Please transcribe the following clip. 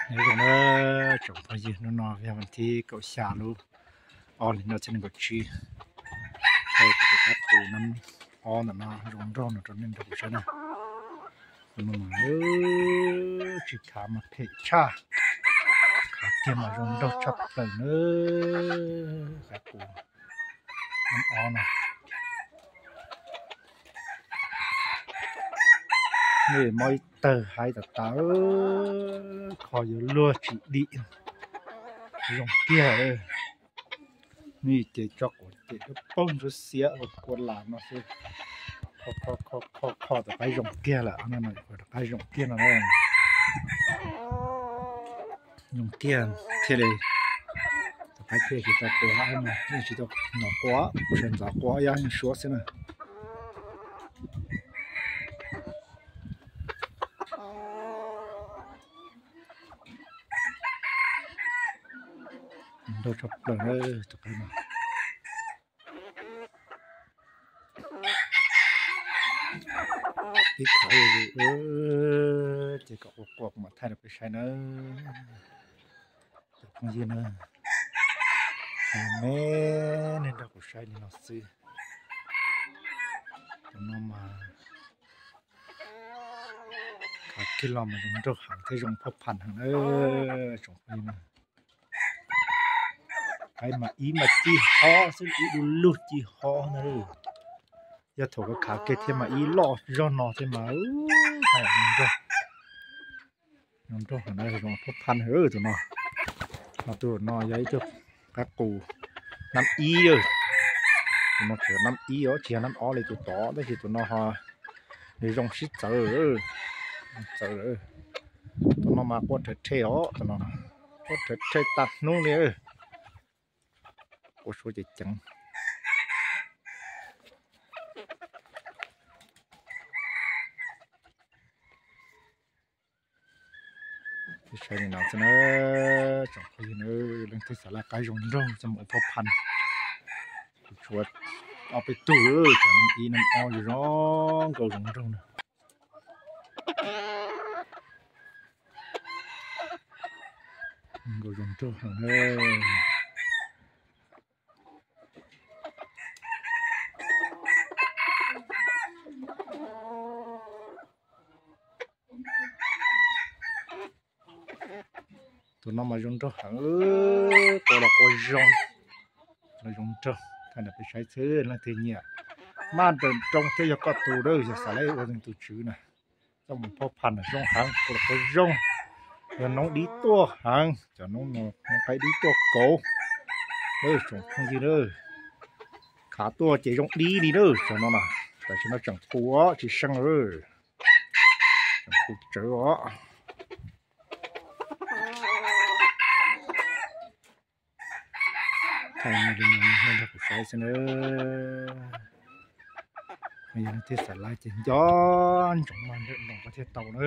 Nyob zoo na tsoom phooj ywg, hnub no yog vas thib kaum xya lub ob hlis ntuj txhiab nees nkaum tsib. Thaij kuv tus qaib qus nab ob ntawm no zoo nraug no rau nej nrog kuv saib na. Tus no mas tsis khav mas phem tshaj, khav kiag mas zoo nraug tshaj plaws na. Qaib qus nab ob no. Nej mob ib tawg haib tas tas, kho yuav luag tsis dim, zoo kiag. Nej ces tso quav ces dub paug ntsuab xiav ua kua lam no xwb. Kho, kho, kho, tom qaib zoo kiag lawm, no no tom qaib zoo kiag no na. Zoo kiag thiaj li, tom qaib thiaj tsis tau quav, yeej tsis tau nov quav, sawv ntxov quav yab yeej suab xwb na. Nraug tshaj plaws na tus qaib no. Ib khov ces kom ua qua kuv mam thaij rau peb saib na. Cov phooj ywg na, me nej nrog kuv saib li no xwb. Tus no mas khav kiag los mas zoo nraug heev thiab zoo phoj pham heev na tsoom phooj ywg na. Qaib mas ib mas ci hob xwb, ib du lug ci hob na. Yog thaum khav kiag thiab mas ib loj zog no thiab mas zoo nraug, zoo nraug heev na, zoo phoj pham heev tus no. Ho tus no yog ib tug qaib qus nab ib, tus no tseem nab ib os, tsis yog nab ob li tus tod, tab sis tus no ho nws zoo sib txawv, txawv. Tus no mas qua rhawv rhe os, tus no qua rhawv rhe tas hnub li. Qua suav ceev ceev. Saib li no xwb na tsoom phooj ywg na, leej twg xav laij qaib zoo nraug coj mus ua phoj pham, kuv tshuav ob peb tug, cov nab ib nab ob zoo zoo nkauj zoo nraug na. Nkauj zoo nraug heev. Tus no mas zoo nraug heev, qua los qua zoo, zoo nraug. Thaij rau peb saib xwb, leej twg nyiam maj nrawm nroos thiab yog koj tus, yog xav laij ua tus tswv na, coj mus phoj pham zoo heev, qua los qua zoo. Yog noob dib tuaj heev, cov noob no noob qaib dib tuaj kauv. Tsoom phooj ywg na, khav tuaj ces zoo dib li na, cov no na, tam sim no tseem qus tsis seej, tseem qus tsawv os. Thaij li no nej nrog kuv saib xwb na. Yog leej twg xav laij ces nco ntsoov maj nrawm nroos koj thiaj tau na.